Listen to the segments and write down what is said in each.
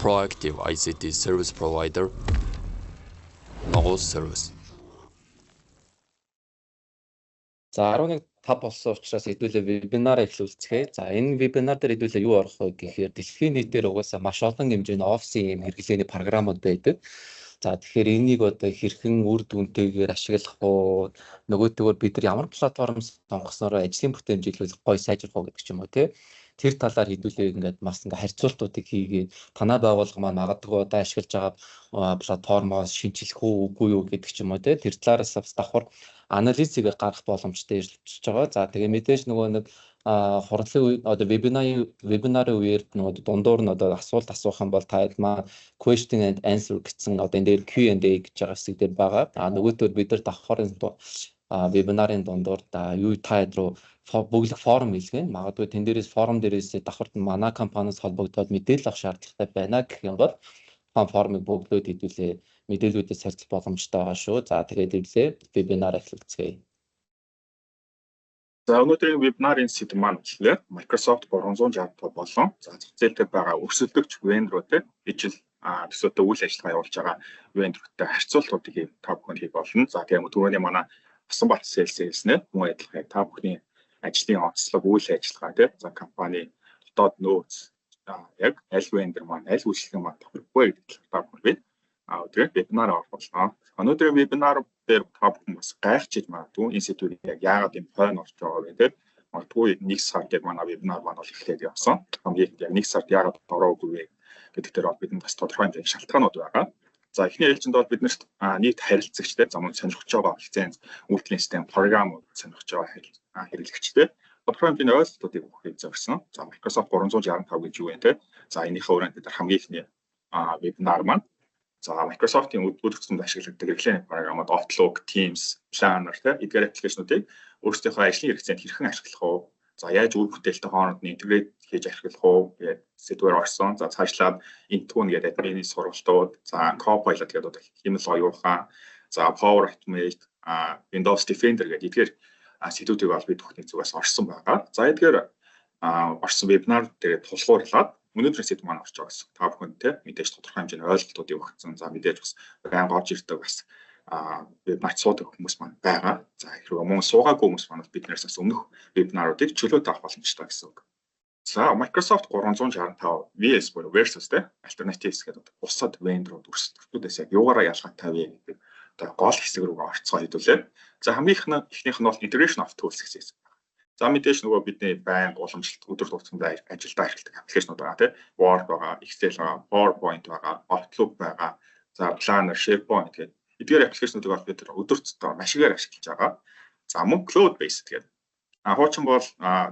Proactive ICT service provider, Nogos Service. За, 11:05 болсон учраас хэдүүлээ вебинар эхлүүлцгээе. За, энэ вебинар дээр хэдүүлээ юу орох вэ гэхээр дэлхийн нийтээр угаасаа маш олон хэмжээний офисын юм хэрэглээний програмууд байдаг. За, тэгэхээр энийг одоо хэрхэн үр дүнтэйгээр ашиглах уу, нөгөөтэйгөр бид нар ямар платформ сонгоснороо ажлын бүтээмж илүү гоё сайжрах уу гэдэг ч юм уу, тий. Тэр талаар хэдүүлээ ингээд бас ингээд харьцуултуудыг хийгээд, танай байгууллага маань магадгүй одоо ашиглаж байгаа платформоос шинэчлэх үү, үгүй юу гэдэг ч юм уу, тий. Тэр талаараас бас давхар анализыг гаргах боломжтой ирж байгаа. За, тэгээ мэдээж нөгөө нэг хурлын үе, одоо вебинарын үеэр нөгөө дундуур нь одоо асуулт асуух юм бол та маань question and answer гэсэн одоо энэ дээр Q&A гэж байгаа хэсэг дээр байгаа. А нөгөөдөр бид нар давхар вебинарын дундуур юу та хэд руу бөглөх форм илгээнэ. Магадгүй тэн дээрээс, форм дээрээс давхарт манай компаниас холбогдоод мэдээлэл авах шаардлагатай байна гэх юм бол тухайн формыг бөглөөд хэдүүлээ мэдээллүүдээ сарилах боломжтой байгаа шүү. За, тэгээд ирлээ, вебинар эхлүүлцгээе. За, өнөөдрийн вебинарын сэдэв маань болохоор Microsoft 365 болон за зах зээл дээр байгаа өрсөлдөгч vendor уудтай, ижил төсөөтэй үйл ажиллагаа явуулж байгаа vendor уудтай харьцуултуудыг та бүхэнд хийх болно. За, тэгээ түрүүний манай Басанбат sales хэлснээр мөн адилхан та бүхний ажлын онцлог, үйл ажиллагаа, тий, за компани дотоод нөөц, яг аль vendor маань, аль үйлчилгээ маань тохирохгүй гэдэг талаар та бүхэн бид өдрийн вебинар орох болно. Өнөөдрийн вебинар дээр та бүхэн бас гайхчихж магадгүй, энэ сэдвийг яг яагаад юм хойно орж байгаа вэ, те. Магадгүй нэг сард яг манай вебинар маань бол эхлээд явсан. Хамгийн ихэнд яг нэг сард яагаад ороогүй вэ гэдэг дээр бол бидэнд бас тодорхой хэмжээний шалтгаанууд байгаа. За, эхний ээлжинд бол биднэрт нийт харилцагчтай, за мөн сонирхож байгаа лиценз, үйлдлийн систем, програмууд сонирхож байгаа хэрэглэгчтэй тодорхой хэмжээний ойлголтуудыг өгөхийг зорьсон. За, Microsoft 365 гэж юу вэ, те? За, энийхээ өрөөнд бид нар хамгийн эхний вебинар маань за Microsoft-ийн өдөр тутамд ашигладаг хэрэглээний програмууд Outlook, Teams, Planner, те, эдгээр application уудыг өөрсдийнхөө ажлын хэрэгцээнд хэрхэн ашиглах вэ? За, яаж үр бүтээлтэй хооронд нь integrate хийж ашиглах уу гэдэг сэдвээр орсон. За, цаашлаад Intune гэдэг админы сургалтууд, за Copilot гэдэг одоо хиймэл оюун ухаан, за Power Automate, Windows Defender гэдэг эдгээр сэдвүүдийг бол бид бүхний зүгээс орсон байгаа. За, эдгээр орсон вебинар дээр тулгуурлаад өнөөдрийн сэдв маань орж байгаа гэсэн. Та бүхэнд, те, мэдээж тодорхой хэмжээний ойлголтуудыг өгсөн. За, мэдээж бас байнга орж ирдэг, бас вебинарт суудаг хүмүүс маань байгаа. За, хэрвээ мөн суугаагүй хүмүүс маань биднээс бас өмнөх вебинаруудыг чөлөөтэй авах боломжтой гэсэн үг. За, Microsoft 365 VS буюу versus, те, alternatives гэдэг бусад vendor ууд, өрсөлдөгчдүүдээс яг юугаараа ялгаатай вэ гэдэг одоо гол хэсэг рүү орцгоо хэдүүлээ. За, хамгийн эхнийх нь бол integration of tools гэсэн хэсэг. За, мэдээж нөгөө бидний байнга уламжлалт өдөр тутамд ажилдаа ашигладаг application ууд байгаа, тийм, Word байгаа, Excel байгаа, PowerPoint байгаа, Outlook байгаа. За, Planner, SharePoint гэдэг эдгээр application уудыг бол бид өдөр тутам маш ихээр ашиглаж байгаа. За, мөн cloud based гэдэг. А хуучин бол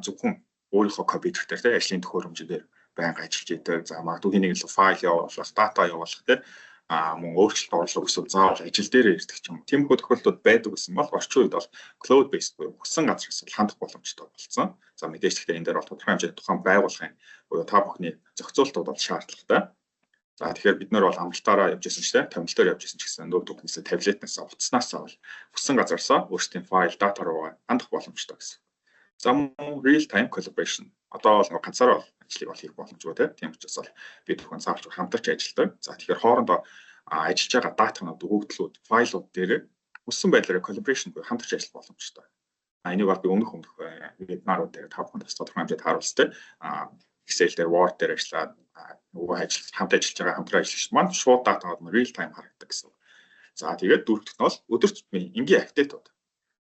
зөвхөн өөрийнхөө компьютер дээр, тийм, ажлын төхөөрөмж дээр байнга ажиллаж идэг. За, магадгүй нэг л файл явуулах, дата явуулах, тийм, мөн өөрчлөлт орлого эсвэл заавал ажил дээрээ ирдэг ч юм уу. Тиймэрхүү тохиолдлууд байдаг гэсэн бол орчин үед бол cloud based буюу хүссэн газраас бол хандах боломжтой болсон. За, мэдээж гэхдээ энэ дээр бол тодорхой хэмжээний тухайн байгууллагын буюу та бүхний зохицуултууд бол шаардлагатай. За, тэгэхээр бид нар бол амралтаараа явж исэн ч, тийм, томилтоор явж исэн ч гэсэн ноутбукнаас, таблетнаас, утаснаас бол хүссэн газараасаа өөрсдийн файл, дата руугаа хандах боломжтой гэсэн. За, мөн real time collaboration. Одоо бол нэг ганцаараа бол ажлыг бол хийх боломжгүй, тийм учраас бол бид бүхэн заавал хамтарч ажилладаг. За, тэгэхээр хоорондоо ажиллаж байгаа датанууд, өгөгдлүүд, файлууд дээр хүссэн байдлаараа collaboration буюу хамтарч ажиллах боломжтой. А энийг бол би өмнөх вебинарууд дээр та бүхэнд бас тодорхой хэмжээнд харуулсан. Excel дээр, Word дээр ажиллаад нөгөө ажил хамт ажиллаж байгаа хамтран ажиллагч маань шууд датанууд real time харагдаг гэсэн. За, тэгээд дөрөвдөх нь бол өдөр тутмын энгийн update ууд.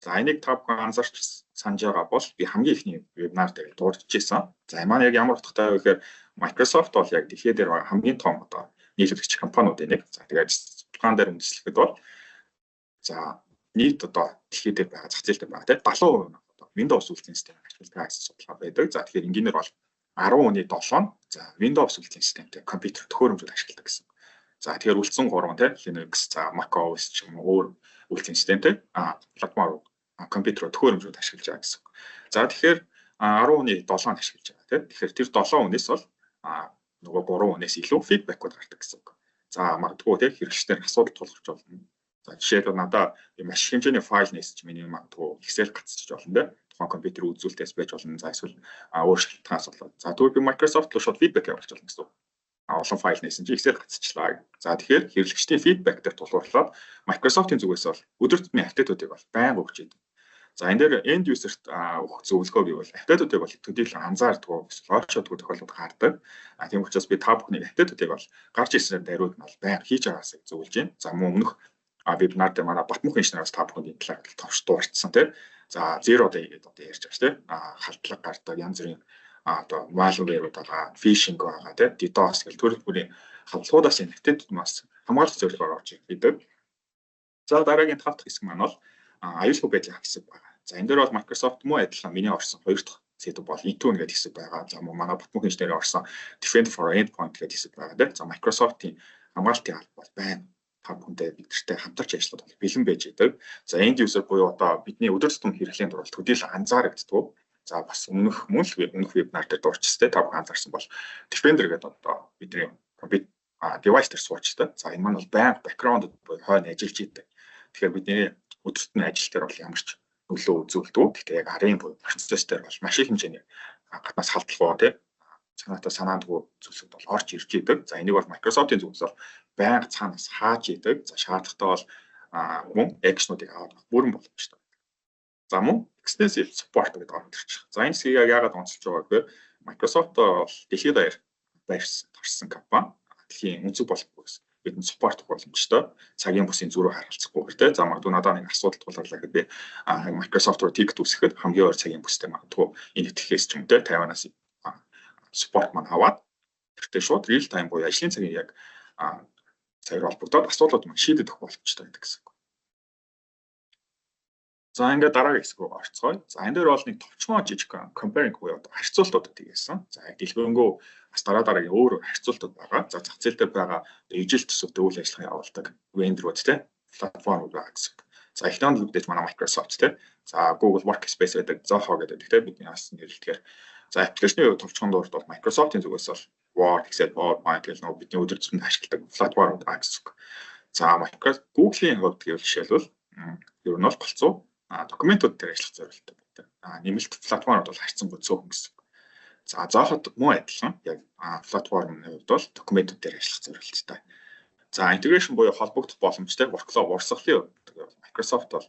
За, энийг та бүхэн анзаарч санаж байгаа бол би хамгийн эхний вебинар дээр дурдж ирсэн. За, маань яг ямар утгатай вэ гэхээр Microsoft бол яг дэлхий дээр байгаа хамгийн том одоо нийлүүлэгч компаниудын нэг. За, тэгээд судалгаан дээр үндэслэхэд бол за нийт одоо дэлхий дээр байгаа, зах зээл дээр байгаа, тийм, 70% нь одоо Windows үйлдлийн систем ашигладаг гэсэн судалгаа байдаг. За, тэгэхээр энгийнээр бол 10 хүний 7 нь за Windows үйлдлийн системтэй компьютер, төхөөрөмжүүд ашигладаг гэсэн. За, тэгэхээр үлдсэн 3, тийм, Linux, за Mac OS ч юм уу, өөр үйлдлийн системтэй платформ, компьютер, төхөөрөмжүүд ашиглаж байгаа гэсэн. За, тэгэхээр 10 хүний 7 нь ашиглаж байгаа, тийм. Тэгэхээр тэр 7 хүнээс бол нөгөө 3 хүнээс илүү feedback ууд гардаг гэсэн үг. За, магадгүй, тийм, хэрэглэгчдэр асуудал тулгарч болно. За, жишээлбэл, надаа маш их хэмжээний файл нээсч миний магадгүй Excel гацчих болно, тийм. Тухайн компьютер үзүүлэлтээс байж болно. За, эсвэл өөр шалтгаанаас болоод. За, тэгвэл би Microsoft руу шууд feedback явуулж болно гэсэн үг. Олон файл нээсэн чи Excel гацчихлаа. За, тэгэхээр хэрэглэгчдийн feedback дээр тулгуурлаад Microsoft-ын зүгээс бол өдөр тутмын update уудыг бол байнга өгч идэг. За, энэ дээр end user-т өгөх зөвлөгөө гэвэл update уудыг бол төдийлөн анзаардгүй, эсвэл ойрчоодгүй тохиолдол гардаг. Тийм учраас би та бүхний update уудыг бол гарч ирсээр даруйд нь бол байнга хийж байгаасай зөвлөж байна. За, мөн өмнөх вебинар дээр манай Батмөх инженераас та бүхэнд энэ талаар товч дурдсан, тийм. За, zero day гэдэг одоо ярьж байгаа шүү дээ. Халдлага гардаг, янз бүрийн одоо malware-ууд байгаа, phishing байгаа, тийм, DDoS гэх төрөл бүрийн халдлагуудаас энэ update бас хамгаалах зорилгоор орж ирдэг. За, дараагийн тав дахь хэсэг маань бол аюулгүй байдлын хэсэг байгаа. За, энэ дээр бол Microsoft мөн адилхан миний орсон хоёр дахь сэдэв бол Intune гэдэг хэсэг байгаа. За, мөн манай Батмөх инженерийн орсон Defender for Endpoint гэдэг хэсэг байгаа, тийм. За, Microsoft-ийн хамгаалтын алба бол байна, та бүхэндээ биднэртэй хамтарч ажиллахад бол бэлэн байж идэг. За, end user буюу одоо бидний өдөр тутмын хэрэглээнд бол төдийлөн анзаарагддаггүй. За, бас өмнөх мөн л өмнөх вебинар дээр дурдчихсан, та бүхэн анзаарсан бол Defender гэдэг одоо бидний компьютер device дээр суучдаг. За, энэ маань бол байнга background буюу хойно ажиллаж идэг. Тэгэхээр бидний өдөр тутмын ажил дээр бол ямар ч нөлөө үзүүлдэг. Гэхдээ яг арын буюу процесс дээр бол маш их хэмжээний гаднаас халдлагуу, тий, санаатай санаандгүй зүйлсүүд бол орж ирж идэг. За, энийг бол Microsoft-ын зүгээс бол байнга цаанаас хааж идэг. За, шаардлагатай бол мөн action уудыг аваад бүрэн боломжтой. За, мөн extensive support гэдэг орж ирж байгаа. За, энэ хэсгийг яг яагаад онцолж байгаа гэхээр Microsoft бол дэлхийд даяар байрсан тарсан компани. Дэлхийн өнцөг болохгүй гэсэн бидэнд support өгөх боломжтой. Цагийн бүсийн зөрүү харгалзахгүйгээр, те. За, магадгүй надад нэг асуудал тулгарлаа гэхэд би Microsoft руу ticket үүсгэхэд хамгийн ойр цагийн бүстэй магадгүй энэ итгэхээс ч юм, те, Тайванаас support маань аваад тэртээ шууд real time буюу ажлын цагийн яг цагаар холбогдоод асуудлууд маань шийдэгдэх боломжтой гэдэг гэсэн. За, ингээд дараагийн хэсэг рүү орцгоё. За, энэ дээр бол нэг товчхон жижиг comparing буюу харьцуултууд хийсэн. За, яг дэлгэрэнгүй бас дараа дараагийн өөр харьцуултууд байгаа. За, зах зээл дээр байгаа ижил төсөвтэй үйл ажиллагаа явуулдаг vendor ууд, те, платформ байгаа гэсэн. За, эхний нь мэдээж манай Microsoft, те. За, Google Workspace байдаг, Zoho гэдэг, те, бидний бас нэрлэдгээр. За, application ы хувьд товчхон дурд бол Microsoft-ын зүгээс бол Word, Excel, PowerPoint гэх нөгөө бидний өдөр тутмын ашигладаг платформуд байгаа гэсэн үг. За, Microsoft Google-ийн хувьд гэвэл жишээлбэл ер нь бол голцоо документууд дээр ажиллах зорилготой байдаг. Нэмэлт платформуд бол харьцангуй цөөхөн гэсэн үг. За, Zoho мөн адилхан яг платформын хувьд бол документууд дээр ажиллах зорилготой. За, integration буюу холбогдох боломжтой workflow урсгалын хувьд Microsoft бол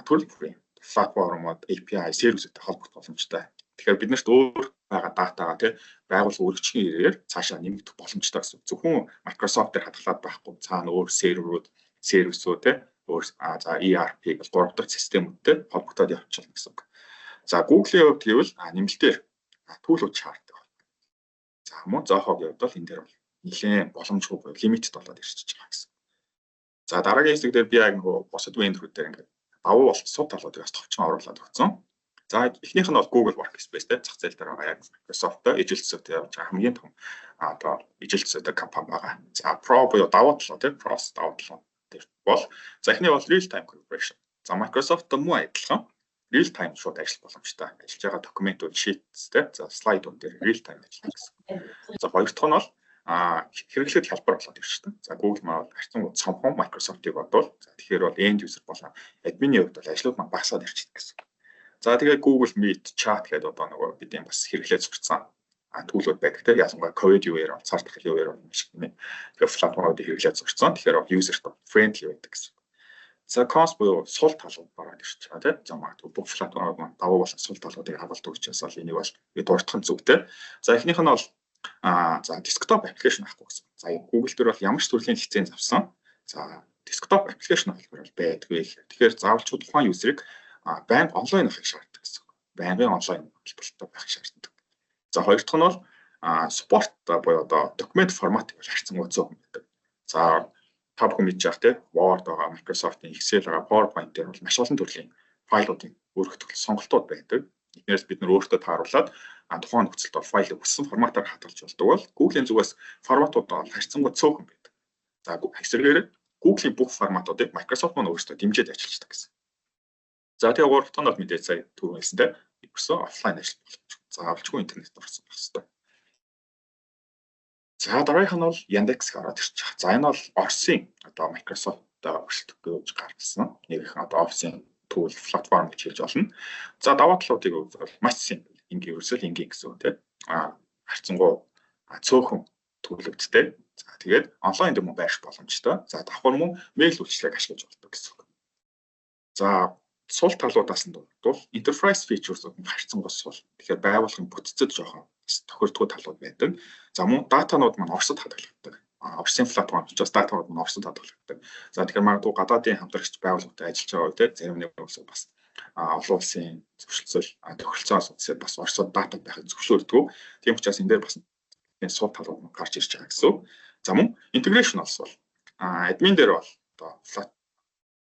төрөл бүрийн платформуд, API, сервисүүдтэй холбогдох боломжтой. Тэгэхээр бид нарт өөр байгаа data гаа, тий, байгууллага өргөжхийн хэрэгээр цаашаа нэмэгдэх боломжтой гэсэн. Зөвхөн Microsoft дээр хадгалаад байхгүй, цаана өөр серверүүд, сервисүүд, тий, өөр за ERP гэл гурав дахь системүүдтэй холбогдоод явчихна гэсэн үг. За, Google-ийн хувьд гэвэл нэмэлтээр tool үүд шаарддаг. За, мөн Zoho-гийн хувьд бол энэ дээр бол нэлээд боломжгүй буюу limited болоод ирчихэж байгаа гэсэн. За, дараагийн хэсэг дээр би яг нөгөө бусад vendor үүд дээр ингээд давуу болт сул талуудыг бас товчхон оруулаад өгсөн. За, эхнийх нь бол Google Workspace, те, зах зээл дээр байгаа яг Microsoft-той ижил төсөвтэй явж байгаа хамгийн том одоо ижил төсөвтэй компани байгаа. За, Pro буюу давуу талаа, те, Pros давуу талаа дээр бол за эхний бол real time collaboration. За, Microsoft-той мөн адилхан real time шууд ажиллах боломжтой. Ажиллаж байгаа документууд, sheets, те, за слайдууд дээр real time ажиллах гэсэн. За, хоёр дахь нь бол хэрэглэхэд хялбар болоод ирчихсэн. За, Google маань харьцангуй цомхон Microsoft-ыг бодвол, за, тэгэхээр бол end user болон админы хувьд бол ажлууд маань багасаад ирчихдэг гэсэн. За, тэгээд Google Meet, chat гэдэг одоо нөгөө бидний бас хэрэглээ сурцсан tool үүд байдаг, тийм, ялангуяа COVID үеэр бол, цар тахлын үеэр бол маш их нэ. Тэгэхээр платформуудыг хэрэглээд сурцсан. Тэгэхээр user friendly байдаг гэсэн. За, cons буюу сул талууд бараад ирж байгаа, тийм. За, магадгүй бүх платформуд маань давуу болон сул талуудыг агуулдаг учраас бол энийг бол би дурдах нь зүйтэй. За, эхнийх нь бол за desktop application авахгүй гэсэн. За, Google дээр бол ямар ч төрлийн лиценз авсан. За, desktop application болохоор байдгүй. Тэгэхээр заавалчгүй тухайн user ыг байнга онлайн авахыг шаарддаг гэсэн. Байнгын онлайн холболттой байх шаарддаг. За, хоёр дахь нь бол support буюу одоо документ форматыг бол харьцангуй цөөхөн байдаг. За, та бүхэн мэдж байгаа, те, Word байгаа, Microsoft-ын Excel байгаа, PowerPoint дээр бол маш олон төрлийн файлуудын өргөтгөл сонголтууд байдаг. Эднээс бид нар өөртөө тааруулаад тухайн нөхцөлд бол файлыг хүссэн форматаар хадгалж болдог бол Google-ийн зүгээс форматууд бол харьцангуй цөөхөн байдаг. За, эсрэгээр Google-ийн бүх форматуудыг Microsoft маань өөрсдөө дэмжиж ажилладаг гэсэн. За, тэгээ гурав дахь нь бол мэдээж сая түрүү хэлсэн, те, ерөөсөө офлайн ажил боломж. Заавалчгүй интернет орсон байх хэрэгтэй. За, дараагийнх нь бол Яндекс ороод ирж байгаа. За, энэ бол Оросын одоо Microsoft-тай өрсөлдөх гэж гаргасан нэг их одоо Office-ын tool платформ гэж хэлж болно. За, даваа талуудыг бол маш simple. Энгийн, ерөөсөө л энгийн гэсэн үг, тийм. Харьцангуй цөөхөн төлөвлөгдтэй. За, тэгээд онлайн demo байрших боломжтой. За, давхар мөн мэйл үйлчилгээг ашиглаж болдог гэсэн үг. За, сул талуудаас нь дурдвал enterprise features-ууд нь харьцангуй сул. Тэгэхээр байгууллагын бүтцэд жоохон тохирдгоо талууд байдаг. За, мөн датанууд маань Оросд хадгалагддаг. Оросын платформ учраас датанууд маань Оросд хадгалагддаг. За, тэгэхээр магадгүй гадаадын хамтрагч байгууллагатай ажиллаж байгаа үед зарим нэг улсууд бас олон улсын зөрчилсөл тохиролцоо асуудал бас Оросод дата байхыг зөвшөөрдөг. Тийм учраас энэ дээр бас сул талууд нь гарч ирж байгаа гэсэн үг. За, мөн integration бол админ дээр бол одоо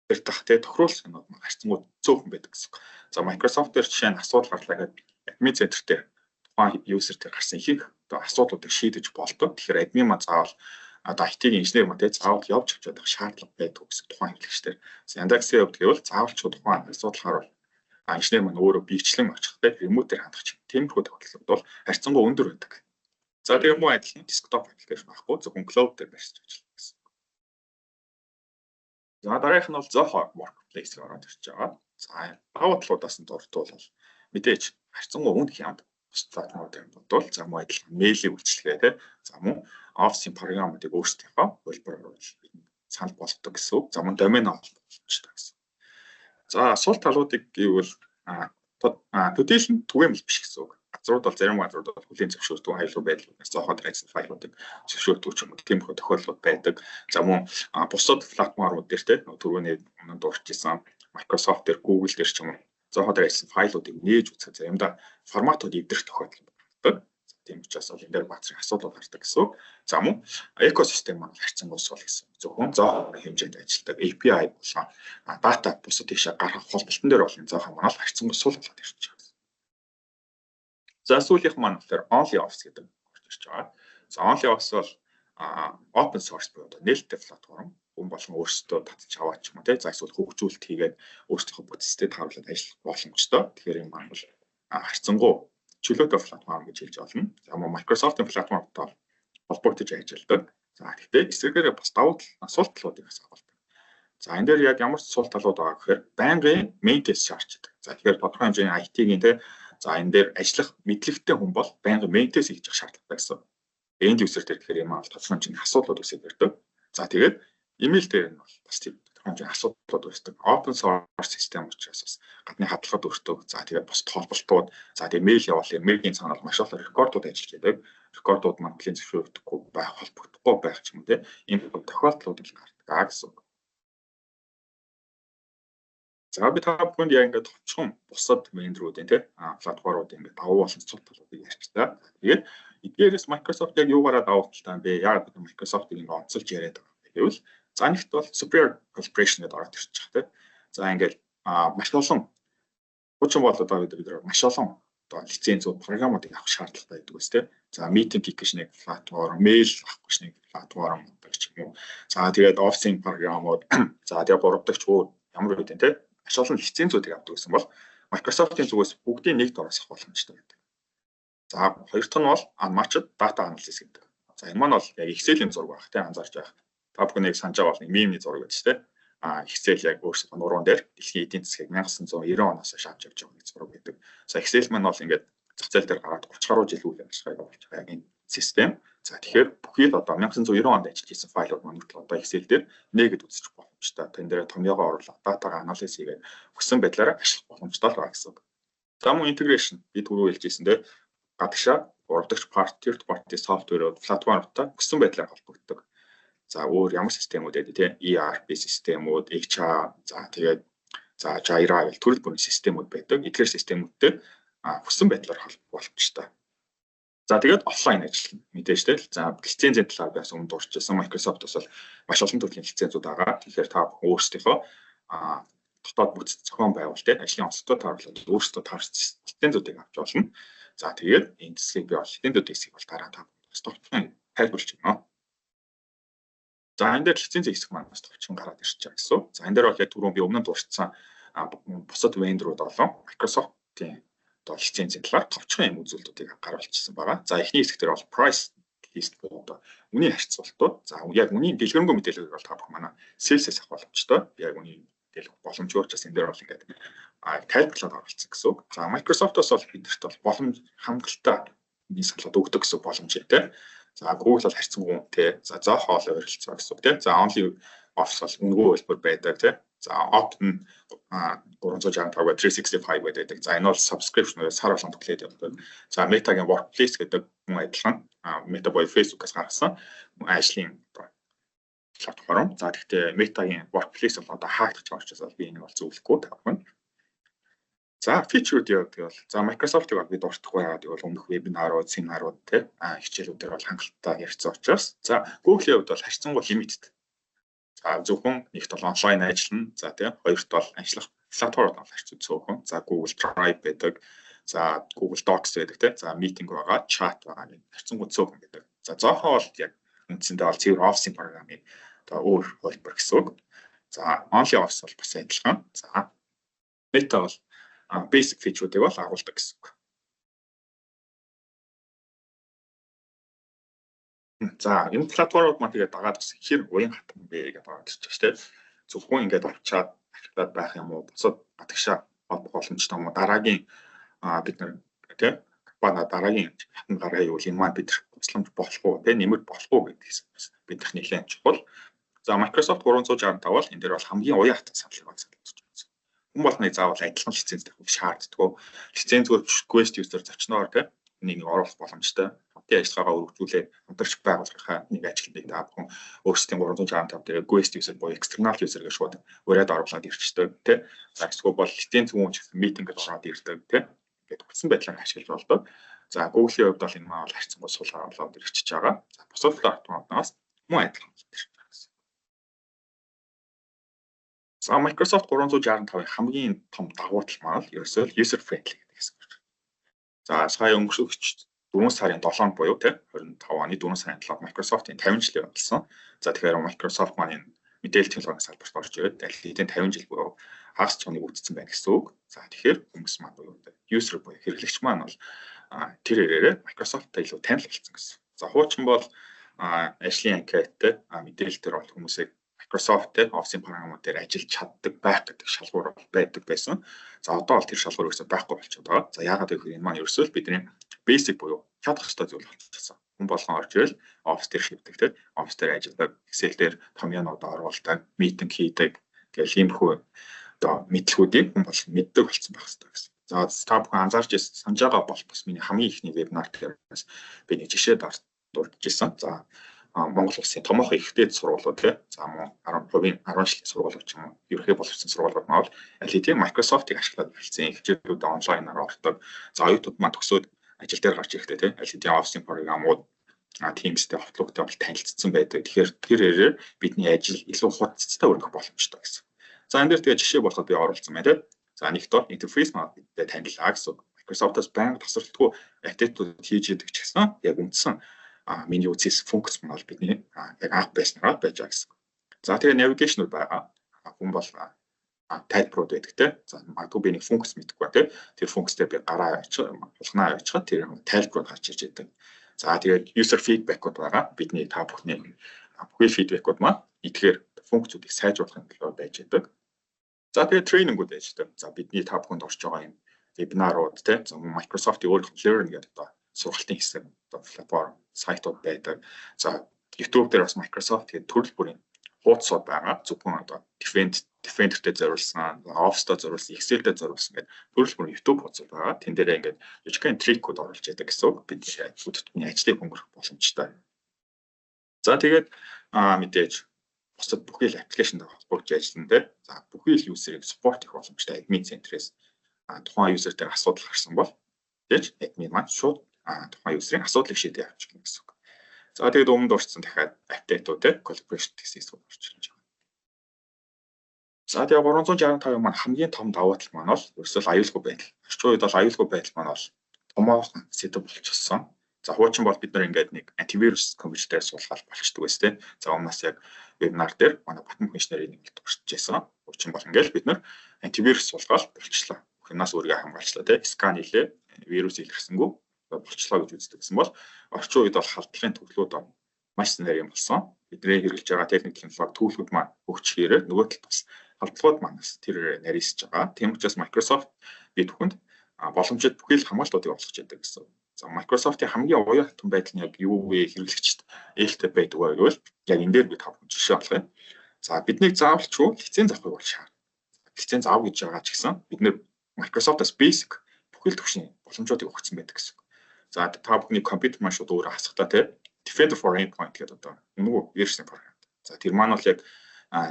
тэр дах тий тохируулсан юмнууд маань харьцангуй цөөхөн байдаг гэсэн үг. За, Microsoft дээр жишээ нь асуудал гарлаа гэдэг админ центр дээр тухайн user дээр гарсан ихэнх одоо асуудлуудыг шийдэж болдог. Тэгэхээр админ маань заавал одоо IT-ийн инженер маань тий заавал явж авчаад байх шаардлага байдаг гэсэн тухайн хэрэглэгчдэр. Яндексын хувьд гэвэл заавал ч тухайн асуудал гарвал инженер маань өөрөө биечлэн очих тий remote ээр хандах чинь тиймэрхүү тохиолдлууд бол харьцангуй өндөр байдаг. За, тэгээ мөн адилхан desktop application байхгүй, зөвхөн cloud дээр барьж ажиллана гэсэн. За, дараагийнх нь бол Zoho Workplace ороод ирж байгаа. За, давуу талуудаас нь дурдвал мэдээж харьцангуй үн хямд бус платформуудыг бодвол, за, мөн адилхан мэйлийн үйлчилгээ тий. За, мөн Office-ийн програмуудыг өөрсдийнхөө хувилбараар бидэнд санал болгодог гэсэн үг. За, мөн домен олох боломжтой гэсэн. За, сул талуудыг гэвэл төдийлөн нь түгээмэл биш гэсэн үг. Газрууд бол зарим газрууд бол хүлээн зөвшөөрдөг аюулгүй байдлуудаас Zoho дээр файлуудыг зөвшөөрдөг ч юм уу, тиймэрхүү тохиолдлууд байдаг. За, мөн бусад платформууд дээр те түрүүний өмнө дурдчихсан Microsoft дээр, Google дээр ч юм уу Zoho дээр ажилласан файлуудыг нээж үзэхэд заримдаа форматууд эвдэрх тохиолдол байдаг. Тийм учраас бол энэ дээр баацрын асуудал гардаг гэсэн үг. За, мөн экосистем маань харьцангуй сул гэсэн. Зөвхөн Zoho хэмжээнд ажилладаг API болон дата бусад тийшээ гаргах холболтон дээр бол энэ Zoho маань харьцангуй сул болоод ирж байгаа. За, сүүлийнх маань болохоор OnlyOffice гэдэг орж ирж байгаа. За, OnlyOffice бол open source буюу одоо нээлттэй платформ, хүн болгон өөрсдөө татж аваад ч юм уу тий, за, эсвэл хөгжүүлэлт хийгээд өөрсдийнхөө бүтцтэй тааруулаад ажиллах боломжтой. Тэгэхээр энэ маань бол харьцангуй чөлөөтэй платформ гэж хэлж болно. За, мөн Microsoft-ын платформтой холбогдож ажилладаг. За, гэхдээ эсрэгээрээ бас давуу тал, сул талуудыг бас агуулдаг. За, энэ дээр яг ямар сул талууд байгаа гэхээр байнгын maintenance шаарддаг. За, тэгэхээр тодорхой хэмжээний IT-ийн те, за, энэ дээр ажиллах мэдлэгтэй хүн бол байнгын maintenance хийж явах шаардлагатай гэсэн. End user дээр тэгэхээр юм аа тодорхой хэмжээний асуудлууд үүсээд ирдэг. За, тэгээд email дээр нь бол бас тийм тодорхой хэмжээний асуудлууд үүсдэг. Open source систем учраас бас гадны хадгалахад өртөг. За, тэгээд бус холболтууд, за, тэгээд мэйл явуулах, мэйлийн цаанаа маш олон рекордууд ажиллаж байдаг. Рекордууд маань хүлээн зөвшөөрөгдөхгүй байх, холбогдохгүй байх ч юм уу те. Ийм тохиолдлууд л гардаг гэсэн үг. За, би та бүхэнд яг ингээд товчхон бусад vendor уудын тий платформуудын ингээд давуу болон сул талуудыг ярьчлаа. Тэгээд эдгээрээс Microsoft яг юугаараа давуу талтай юм бэ? Яг бид Microsoft-ыг ингээд онцолж яриад байгаа юм гэвэл, за, нэгт бол superior collaboration гэдээ ороод ирчих тий. За, ингээд маш олон хуучин бол одоо бид маш олон одоо лицензүүд, програмуудыг авах шаардлагатай байдаг биз, тий. За, meeting гэж нэг платформ, mail авах гэж нэг платформ гэдэг ч юм уу. За, тэгээд Office-ийн програмууд, за, тэгээд 3 дахь ч ямар үед тий маш олон лицензүүдийг авдаг гэсэн бол Microsoft-ийн зүгээс бүгдийн нэг дороос авах боломжтой байдаг. За, хоёр дахь нь бол unmatched data analysis гэдэг. За, энэ маань бол яг Excel-ийн зураг байх тий, анзаарч байх. Та бүхэн санаж байгаа бол нэг meme ний зураг байдаг шүү дээ. Excel яг өөрсдөө нуруунд дээр дэлхийн эдийн засгийг 1990 оноос хойш авч явж байгаа нэг зураг байдаг. За, Excel маань бол ингээд зах зээл дээр гараад 30 гаруй жил үйл ажиллагааг явуулж байгаа яг энэ систем. За, тэгэхээр бүхий л одоо 1990 онд ажиллаж исэн файлууд маань хүртэл одоо Excel дээр нээгээд үзчих боломжтой. Тэн дээр томьёогоо оруулаад датагаа анализ хийгээд хүссэн байдлаараа ашиглах боломжтой л байгаа гэсэн үг. За, мөн integration, би түрүү хэлж ирсэн те, гадагшаа 3 дахь party, third party software платформтой хүссэн байдлаар холбогддог. За, өөр ямар системүүд байдаг те, ERP системүүд, HR, за, тэгээд, за, Jira гэл төрөл бүрийн системүүд байдаг. Эдгээр системүүдтэй хүссэн байдлаар холбох боломжтой. За, тэгээд офлайн ажиллана. Мэдээж те. За, лицензийн талаар би бас өмнө дурдчихсан. Microsoft-ос бол маш олон төрлийн лицензүүд байгаа. Тэгэхээр та бүхэн өөрсдийнхөө дотоод бүтц зохион байгуулалт, ажлын онцлогтой тааруулаад өөрсдөө таарсан лицензүүдийг авч болно. За, тэгээд энэ хэсгийг би бол лицензүүдийн хэсгийг бол дараа та бас товчхон тайлбарлаж өгнө. За, энэ дээр лицензийн хэсэг маань бас товчхон гараад ирж байгаа гэсэн. За, энэ дээр бол яг түрүүн би өмнө дурдсан бусад vendor ууд болон Microsoft-ийн одоо лицензийн талаар товчхон юм үзүүлэлтүүдийг гаргуулчихсан байгаа. За, эхний хэсэг дээр бол price list буюу одоо үнийн харьцуултууд. За, яг үнийн дэлгэрэнгүй мэдээллийг бол та бүхэн манай sales-ээс авах боломжтой. Яг үнийн мэдээлэх боломжгүй учраас энэ дээр бол ингээд тайлбарлаад оруулсан гэсэн үг. За, Microsoft-оос бол бидэрт бол боломж хангалттай үнийн саналууд өгдөг гэсэн боломж тий. За Google бол харьцангуй үнэтэй. За Zoho бол ойролцоо гэсэн үг тий. За Only Office бол үнэгүй хувилбар байдаг тий. За Open 365 365 гэдэг. За энэ бол subscription сар болгон төлөөд явдаг. За Meta-гийн Workplace гэдэг мөн адилхан Meta буюу Facebook-аас гаргасан ажлын одоо платформ. За гэхдээ Meta-гийн Workplace бол одоо хаагдах гэж байгаа учраас би энийг бол зөвлөхгүй та бүхэн. За feature-үүд явдаг бол за Microsoft-ыг бол би дуртахгүй яагаад гэвэл өмнөх вебинарууд, семинарууд тий хичээлүүдээр бол хангалттай ярьсан учраас за Google-ийн хувьд бол харьцангуй limited. За зөвхөн нэгт бол онлайн ажиллана. За тий хоёрт бол ажиллах платформуд бол харьцуу цөөхөн. За Google Drive байдаг. За Google Docs байдаг тий. За meeting байгаа, chat байгаа гэх харьцангуй цөөхөн байдаг. За Zoho бол яг үндсэндээ бол цэвэр офисын програмын одоо өөр хувилбар гэсэн үг. За Only Office бол бас адилхан. За Meta бол basic feature-үүдийг бол агуулдаг гэсэн үг. За энэ платформуд маань тэгээд дагаад бас хэр уян хатан бэ гэдэг байгаа гэж байна тийм. Зөвхөн ингээд авчаад ашиглаад байх юм уу? Бусад гадагшаа холбох боломжтой юм уу? Дараагийн бид нар тийм компани дараагийн хатан гараа юу энэ маань бид тусламж болох уу тийм нэмэр болох уу гэдгээс бас биднийх нэлээд чухал. За Microsoft 365 бол энэ дээр бол хамгийн уян хатан саналыг санал болгож байна. Хүн болгоныг заавал адилхан лиценз тавих шаарддаггүй. Лицензгээр request user зочноор тийм нэг нэг оруулах боломжтой. Хотын ажиллагаагаа өргөжүүлээд хамтарч байгуулахынхаа нэг ажлыг та бүхэн өөрсдийн 365 дээр guest user буюу external user гэж шууд ураад оруулаад ирчдэг тий. За эсвэл бол лиценз хүн ч гэсэн митингэд ороод ирдэг тий. Ингээд хүссэн байдлаар ашиглаж болдог. За Google-ийн хувьд бол энэ маань бол харьцангуй сул оруулаад ирчиж байгаа. За бусад платформудаас мөн адилхан ирж байгаа гэсэн. За Microsoft 365-ын хамгийн том давуу тал маань л ерөөсөө user friendly гэдэг хэсэг байна. За сая өнгөрсөгч 4 сарын 7-нд буюу тий 25 оны 4 сарын 7-нд Microsoft-ийн 50 жилийн болсон. За тэгэхээр Microsoft маань энэ мэдээлэл технологийн салбарт орж ирээд аль хэдийн 50 жил буюу хагас цоныг үүсгэсэн байна гэсэн үг. За тэгэхээр хүмүүс маань буюу user буюу хэрэглэгч маань бол тэр хэрээрээ Microsoft-тай илүү танил болсон гэсэн. За хуучин бол ажлын анкеттэй мэдээлэл дээр бол хүмүүсийг Microsoft-тэй Office-ийн програмууд дээр ажиллаж чаддаг байх гэдэг шалгуур бол байдаг байсан. За одоо бол тэр шалгуур ерөөсөө байхгүй болчиход байгаа. За яагаад гэвэл энэ маань ерөөсөө л бидний basic буюу чадах ёстой зүйл болчихсон. Хүн болгон орж ирэл Office дээр шивдэг те Office дээр ажилладаг, Excel дээр томьёонууд оруулдаг, meeting хийдэг гэл иймэрхүү одоо мэдлэгүүдийг хүн болгон мэддэг болсон байх ёстой гэсэн. За та бүхэн анзаарч санаж байгаа бол бас миний хамгийн эхний вебинар дээр бас би нэг жишээ дурдж ирсэн. За Монгол улсын томоохон ихтэй сургуулиуд тий. За мөн 10% 10 жилийн сургуулиуд ч юм уу, ерөнхий боловсон сургуулиуд маань аль хэдийн Microsoft-ыг ашиглаад эхэлсэн. Хичээлүүд онлайнаар ордог. За оюутнууд маань төгсөөд ажил дээр гарч ирэхдээ тий, аль хэдийн Office-ийн програмууд Teams-тэй, Outlook-тэй бол танилцсан байдаг. Тэгэхээр тэр хэрээр бидний ажил илүү хурдцтай өрнөх боломжтой гэсэн. За энэ дээр тэгээ жишээ болоход би оруулсан байна тий. За нэгт бол интерфейс маань бидтэй танилцаа гэсэн. Microsoft-аас байнга тасралтгүй апдейтууд хийж идэг ч гэсэн яг үндсэн меню үзээс функц маань бол бидний яг анх байснараа байж байгаа гэсэн. За тэгээ навигашнууд байгаа. Хүн бол тайлбарууд байдаг те. За магадгүй би нэг функц мэдэхгүй те. Тэр функц дээр би гараа авчих, булганаа авчихад тэр тайлбарууд гарч ирж байдаг. За тэгээд user feedback-ууд байгаа. Бидний та бүхний бүхий feedback-ууд маань эдгээр функцүүдийг сайжруулахын төлөө байж байдаг. За тэгээд тренингүүд байж байдаг. За бидний та бүхэнд орж байгаа юм вебинарууд те. За Microsoft-ийн өөрийнх нь Learn гэдэг одоо сургалтын хэсэг одоо платформ сайтууд байдаг. За YouTube дээр бас Microsoft гэдэг төрөл бүрийн хуудасууд байгаа. Зөвхөн одоо Defender-тэй зориулсан, Office-тэй зориулсан, Excel-тэй зориулсан гэдэг төрөл бүрийн YouTube хуудасууд байгаа. Тэн дээрээ ингээд жижигхэн трикүүд оруулж яадаг гэсэн үг. Бид бүтэдний ажлыг хөнгөрөх боломжтой. За тэгээд мэдээж бусад бүхий л аппликейшнд холбогдож ажиллана те. За бүхий л user-ыг support хийх боломжтой админ центрээс тухайн user-тэй асуудал гарсан бол тэгэж админ маань шууд тухайн user-ийн асуудлыг шийдээ авчих гэсэн үг. За тэгээд өмнө дурдсан дахиад апдейтууд те collaboration гэсэн хэсгүүд орж ирж байгаа. За тэгээд 365 маань хамгийн том давуу тал маань бол ерөөсөө аюулгүй байдал. Орчин үед бол аюулгүй байдал маань бол томоохон сэдэв болчихсон. За хуучин бол бид нар ингээд нэг антивирус компьютер дээр суулгаад болчдөг байсан те. За өмнөөс яг вебинар дээр манай Батмөнх инженерийн нэг дурсаж байсан. Хуучин бол ингээд бид нар антивирус суулгаад болчлоо. Бүх юмнаас өөрийгөө хамгаалчлаа те. Скан хийлээ, вирус илэрсэнгүү болчлоо гэж үздэг гэсэн бол орчин үед бол халдлагын төрлүүд маш нарийн болсон. Бидний хэрэглэж байгаа техник технологи төлөвлөгүүд маань хөгжихээрээ нөгөө талд бас халдлагууд маань бас тэр нарийсж байгаа. Тийм учраас Microsoft бид бүхэнд боломжит бүхий л хамгаалтуудыг олгож яадаг гэсэн. За, Microsoft-ийн хамгийн уян хатан байдал нь яг юу вэ? Хэрэглэгчид ээлтэй байдаг вэ гэвэл яг энэ дээр би та бүхэн жишээ олгоё. За, биднийг заавалчгүй лиценз авахыг бол шаардна. Лиценз ав гэж байгаа ч гэсэн бид нэр Microsoft-аас basic бүхэл төвшний боломжуудыг өгсөн байдаг гэсэн. За, та бүхний компьютер маань шууд өөрөө хасахтаа те Defender for Endpoint гэдэг одоо үнэгүй версийн програм. За, тэр маань бол яг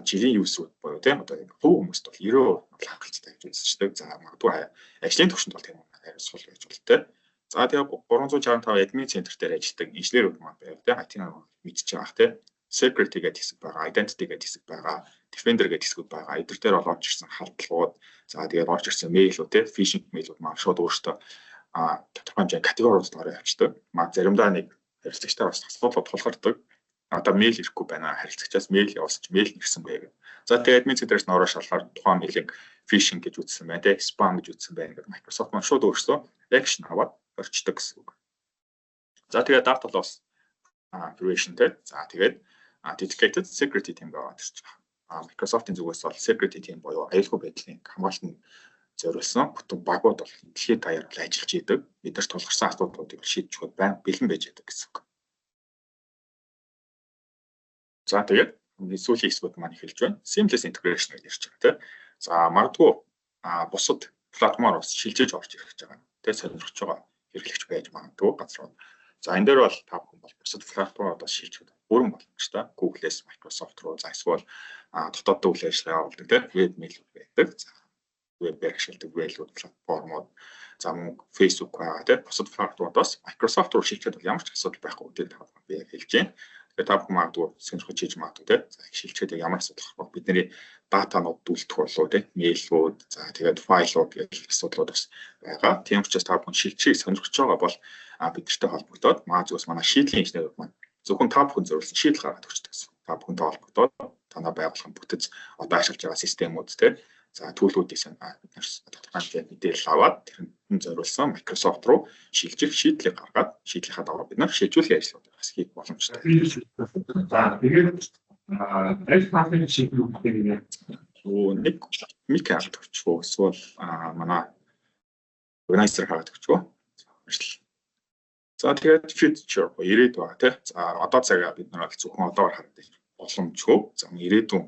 жирийн user-үүд буюу тийм одоо яг хувь хүмүүст бол 90% хангалттай гэж үзчихдэг. За, магадгүй ажлын төвшөнд бол тийм арай сул байж бол те. За, тэгээ 365 admin center дээр ажилладаг инженерүүд маань байв те, IT-аар мэдчихэж байгаа те. Security гэдэг хэсэг байгаа, identity гэдэг хэсэг байгаа, defender гэдэг хэсгүүд байгаа. Эдгээр дээр бол орж ирсэн халдлагууд, за тэгээд орж ирсэн мэйлүүд те, phishing мэйлүүд маань шууд өөртөө тодорхой хэмжээний категориуд ороо явчихдаг. Маа заримдаа нэг харилцагчдаар бас асуудлууд тулгардаг. Одоо мэйл ирэхгүй байна. Харилцагчаас мэйл явуулсан чи мэйл ирсэн бэ гэх. За, тэгээд админ центрээс нь ороо шалахаар тухайн мэйлийг phishing гэж үзсэн байна те, spam гэж үзсэн байна гэдэг Microsoft маань шууд өөрсдөө action аваад орчдөг гэсэн үг. За, тэгээд data loss prevention те. За, тэгээд dedicated security team байгаа ирж байгаа. Microsoft-ын зүгээс бол security team буюу аюулгүй байдлын хамгаалтанд зориулсан бүтэн багууд бол дэлхийд даяар бол ажиллаж идэг. Бид нар тулгарсан асуудлуудыг шийдэж өгөхөд байн бэлэн байж байдаг гэсэн үг. За, тэгээд сүүлийн хэсгүүд маань эхэлж байна. Seamless integration гэж ярьж байгаа тийм. За, магадгүй бусад платформоор бас шилжиж орж ирэх гэж байгаа. Тэгээ сонирхож байгаа хэрэглэгч байж магадгүй газрууд. За, энэ дээр бол та бүхэн бол бусад платформоор бас шилжих бүрэн боломжтой. Google-ээс Microsoft руу, за эсвэл дотоод үйл ажиллагаа явуулдаг тийм web mail байдаг. За, вебээр ашигладаг веб платформууд, за мөн Facebook байгаа тийм, бусад платформудаас Microsoft руу шилжихэд бол ямар ч асуудал байхгүй гэдгийг та бүхэн би яг хэлж байна. Тэгэхээр та бүхэн магадгүй сонирхож хийж магадгүй тийм. За, шилжихэд яг ямар асуудал гарах вэ? Бидний датанууд үлдэх болов тийм, мэйлүүд, за тэгээд файлууд гэх асуудлууд бас байгаа. Тийм учраас та бүхэн шилжихийг сонирхож байгаа бол биднэртэй холбогдоод маа зүгээс манай шийдлийн инженерүүд маань зөвхөн та бүхэн зориулсан шийдэл гаргаад өгчдөг гэсэн. Та бүхэнтэй холбогдоод танай байгууллагын бүтэц одоо ашиглаж байгаа системүүд тийм, за төлөвүүдийг сайн бид нар тодорхой хэмжээний мэдээлэл аваад тэрэнд зориулсан Microsoft руу шилжих шийдлийг гаргаад шийдлийнхаа дагуу бид нар шилжүүлэх ажлуудыг бас хийх боломжтой. За, тэгээд аль талын шийдлүүдийг нэ Нэг мик хагаад өгчихөө эсвэл манай organizer хагаад өгчихөө. Баярлалаа. За, тэгээд future ирээдүй байгаа тий. За, одоо цагаа бид нар бол зөвхөн одоогор хараад боломжгүй. За, ирээдүйн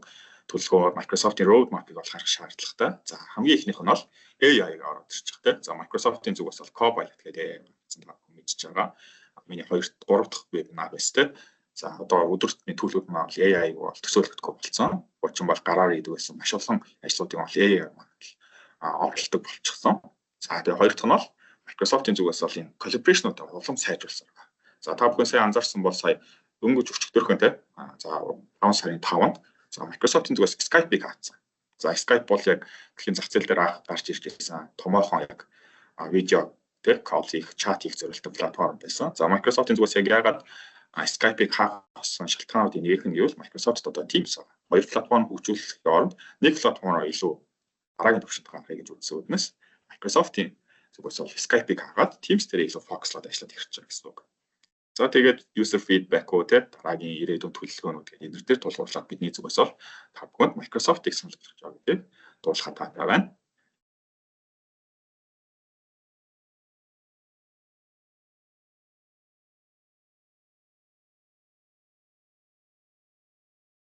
төлөвлөгөө Microsoft-ийн roadmap-ыг бол харах шаардлагатай. За, хамгийн эхнийх нь бол AI-г ороод ирж байгаа тий. За, Microsoft-ийн зүгээс бол Copilot гэдэг AI гэсэн та бүхэн мэдчихэж байгаа. Миний 2 3 дахь вебинар байсан тий. За, одоо өдөр тутмын төлөвлөлт маань бол AI-г бол төсөөлөгдөхгүй болсон. Хуучин бол гараар хийдэг байсан маш олон ажлуудыг бол AI маань оролцдог болчихсон. За, тэгээ хоёр дахь нь бол Microsoft-ийн зүгээс бол энэ collaboration-уудаа улам сайжруулсан байна. За, та бүхэн сайн анзаарсан бол сая дөнгөж өчигдөрхөн те. За, 5 сарын 5-нд за Microsoft-ийн зүгээс Skype-ыг хаацсан. За, Skype бол яг дэлхийн зах зээл дээр анх гарч ирж байсан томоохон яг видео тэр call хийх, чат хийх зорилттой платформ байсан. За, Microsoft-ийн зүгээс яг яагаад Skype-ыг хаасан шалтгаануудын нэг нь гэвэл Microsoft одоо Teams хоёр платформ хөгжүүлэхийн оронд нэг платформоор илүү дараагийн түвшинд гаргахыг гэж үзсэн үднэс Microsoft-ийн зүгээс бол Skype-ыг хаагаад Teams дээр илүү focus-лоод ажиллаад ирж байгаа гэсэн үг. За, тэгээд user feedback уу те, дараагийн ирээдүйн төлөвлөгөөнүүд гэдэг энэ дээр тулгуурлаад бидний зүгээс бол та бүхэнд Microsoft-ыг санал болгож байгаа гэдгийг дуулахад таатай байна.